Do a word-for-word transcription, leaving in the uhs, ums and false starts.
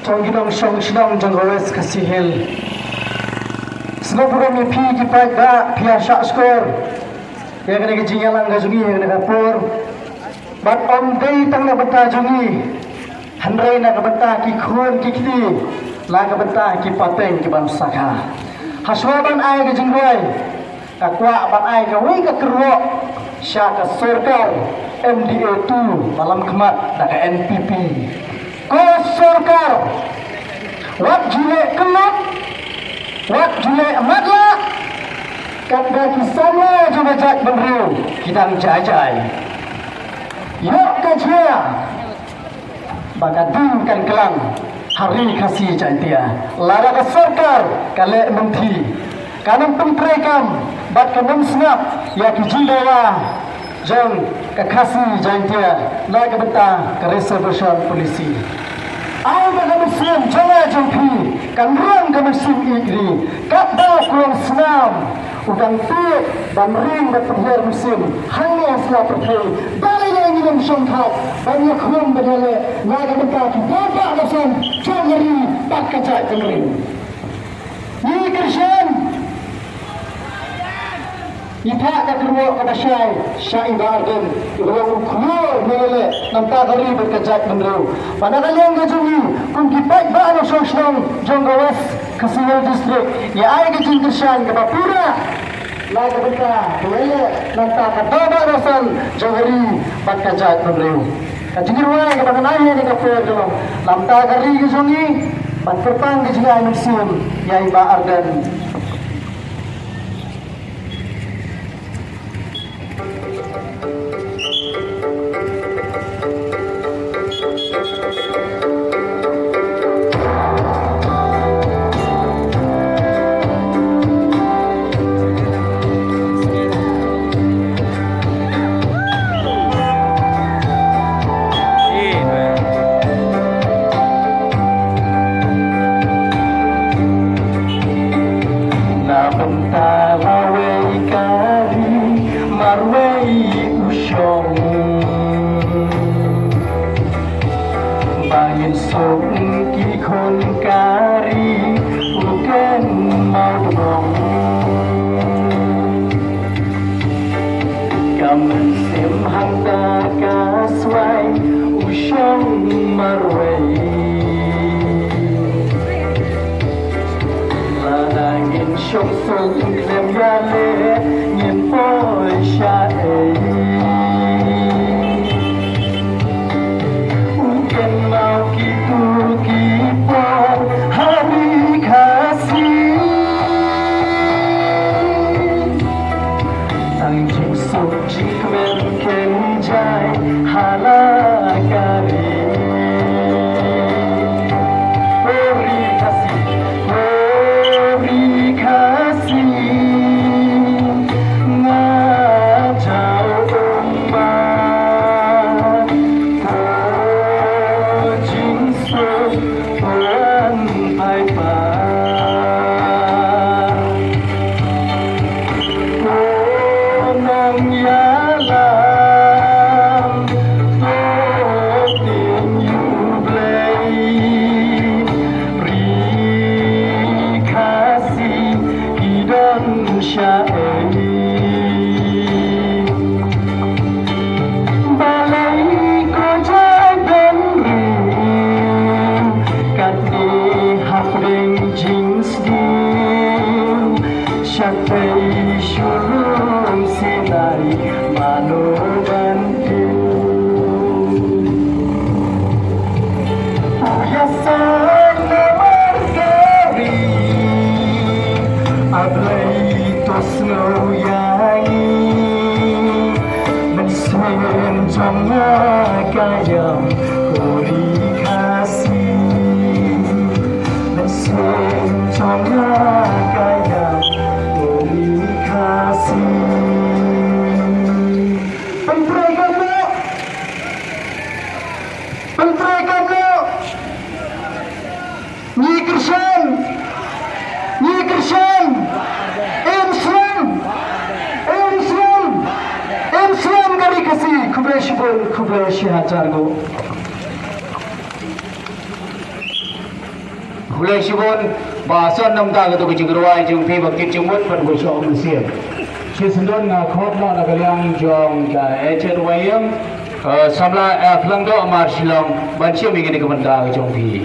Jong ki nongshong shnong jong ka West Khasi Hills. Sngewbha ïa phi ki paidbah, phi ïa shah shkor ïa kane ka jingïalang ka jong ngi ha kane ka por. Bad ym dei tang na ka bynta jong ngi, hynrei na ka bynta ki khun ki kti, na ka bynta ki pateng ki ban sakha. Hashwa ban ai ka jingrwai, nga kwah ban ai kawei ka kyrwoh sha ka sorkar M D A two ba lam khmat da ka N P P. Ko sorkar, wat ju leh kynnoh, wat ju leh matlah, katba ki samla jong ka jaitbynriew ki dang jai jai. Ïoh ka jia ba ka ding kan klang ha Ri Khasi Jaiñtia. Lada ka sorkar ka leh mynthi, kan ym pyntreikam bad kan ym sngap ïa ki jingdawa jong ka Khasi Jaiñtia na ka bynta ka reservation policy. Ai ba ka mynsiem jong nga jong phi kan rung ka mynsiem ïeit ri, katba u Krong Snam u dang tied ban ring bad pynhiar mynsiem hangne ha sla pyrthei. Balei ngin ym shongthait ban ïakhun ban ïaleh na ka bynta ki paidbah basan jong ka ri bad ka jaitbynriew? Ngi kyrshan, ngi phah ka kyrwoh kaba shai sha i Bah Ardent, i ba long u khlur nongïaleh na ka bynta ka ri bad ka jaitbynriew. Bad na ka liang ka jong ngi kum ki paidbah nongshong shnong jong ka West Khasi Hills District, ngi ai ka jingkyrshan kaba pura na ka bynta ka ïaleh na ka bynta ka dohnud basan jong ka ri bad ka jaitbynriew. Ka jingrwai kaba ngan ai ha kane ka por ka long na ka bynta ka ri ka jong ngi, ban kyrpang ka jingai mynsiem ïa i Bah Ardent. Na bynta lawei ka ri marwei u shong, ba ngin suk ki khun ka ri u kren mawdong. Ka mynsiem hangta ka swai u shong marwei. Lada ngin shong suk khlem ïaleh ngin poi shaei? U kynmaw kito ki por ha Ri Khasi. Tang jingsuk jingkmen ken jai ha la ka ri. O Ri Khasi, o Ri Khasi, nga jaw ong ba ko jingsuk wan phai pat. Ko nongïalam, to tieng ïa U Blei. Ri Khasi ki don shaei? Balei ko jaitbynriew katne hapdeng jingsniew, shatei shu lum sien ai mano ban kiew? Ïasaid namar ka ri, A Blei to sngew ïa ngi. Mynsiem jong nga ka ïam ko Ri Khasi, mynsiem jong nga ka ïam ko Ri Khasi. Pyntrei kumno? Pyntrei kumno? Ngi kyrshan, ngi kyrshan. Im slem, im slem, im slem ka Ri Khasi. Khublei shibun, khublei shihajar nguh. Khublei shibun ba sot namar kata ka jingrwai jong phi ba kit jingmut ban buh sha u mynsiem. Shi syndon nga khot noh na ka liang jong ka Agent Y M, eh, samla F Langdoh Marshillong ban shim ïa kane ka bynta ka jong phi.